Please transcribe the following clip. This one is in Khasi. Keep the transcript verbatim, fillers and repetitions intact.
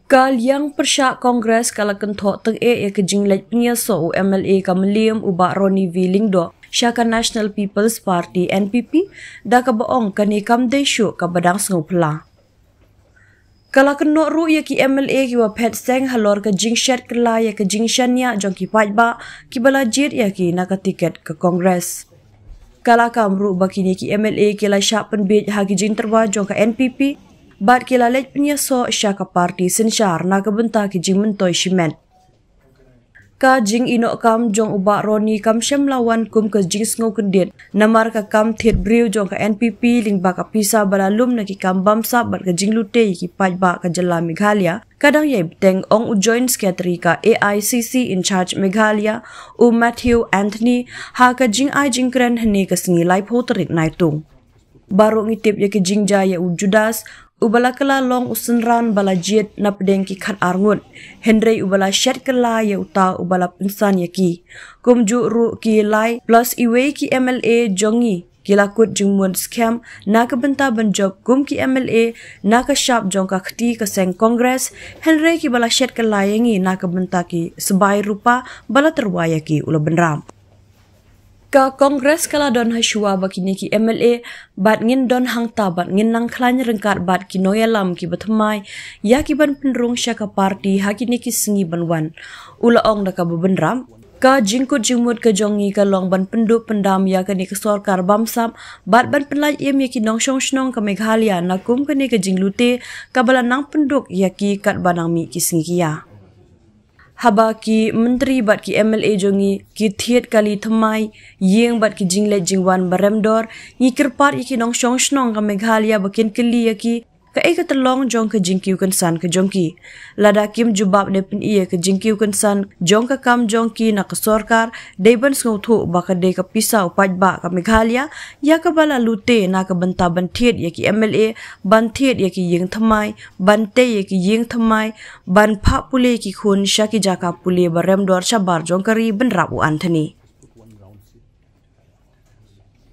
Ka liang pyrshah Congress ka la kynthoh teng eh ïa ka jingleit pynïasoh u M L A ka Mylliem u Bah Ronnie V Lyngdoh sha ka National People's Party, N P P, da kaba ong kane kam dei shuh kaba dang sngewphylla. Ka la kynnoh ruh ïa ki M L A kiba phet seng halor ka jingshet kylla ïa ka jingshaniah jong ki paidbah kiba la jied ïa ki na ka tiket ka Congress. Ka la kam ruh ba kine ki M L A ki la shah pynbiej ha ki jingtyrwa jong ka N P P bad ki la leit pynïasoh sha ka party synshar na ka bynta ki jingmyntoi shimet. Ka jingïehnoh kam jong u Bah Ronnie kam shym la wan kum ka jingsngewkyndit namar ka kam thied briew jong ka N P P lyngba ka pisa ba la lum na ki kam bamsap bad ka jinglute ïa ki paidbah ka jylla Meghalaya, ka dang ïai bteng, ong u Joint Secretary ka A I C C in charge Meghalaya, u Matthew Anthony, ha ka jingai jingkren hynne ka sngi laiphew tarik Naitung. Baroh ngi tip ïa ka jingjia ïa u Judas, uba la kylla long u synran ba la jied na pdeng ki khatar ngut, hynrei uba la shet kylla ïa uta uba la pynsan ïa ki. Kumjuh ruh ki lai plus iwei ki M L A jong ngi ki la kut jingmut skhem na ka bynta ban jop kum ki M L A na ka shap jong ka kti ka seng Congress, hynrei kiba la shet kylla ïa ngi na ka bynta ki sbai rupa ba la tyrwa ïa ki, u la bynrap. Ka Congress ka la don ha shuwa ba kine ki M L A bad ngin don hangta bad ngin nang khlaiñ ryngkat bad ki nongïalam kiba thymmai ïa ki ban pynrung sha ka party ha kine ki sngi ban wan, u la ong da kaba bynrap. Ka jingkut jingmut ka jong ngi ka long ban pynduh pyndam ïa kane ka sorkar bamsap bad ban pynlait im ïa ki nongshong shnong ka Meghalaya na kum kane ka jinglute kaba la nang pynduk ïa ki katba nang mih ki sngi ki ïa. Haba ki myntri bad ki M L A jong ngi ki thied kali thymmai ïing bad ki jingleit jingwan ba rem dor, ngi kyrpad ïa ki nongshong shnong ka Meghalaya ba kin kylli ïa ki kaei ka tyllong jong ka jingkiew kynsan ka jong ki. Lada kim jubab ne pyni ïa ka jingkiew kynsan jong ka kam jong ki na ka sorkar, dei ban sngewthuh ba ka dei ka pisa u paidbah ka Meghalaya ïa kaba la lute na ka bynta ban thied ïa ki M L A ban thied ïa ki ïing thymmai, ban tei ïa ki ïing thymmai, ban phah pule ki khun sha ki jaka pule ba rem dor shabar jong ka ri, bynrap u Anthony.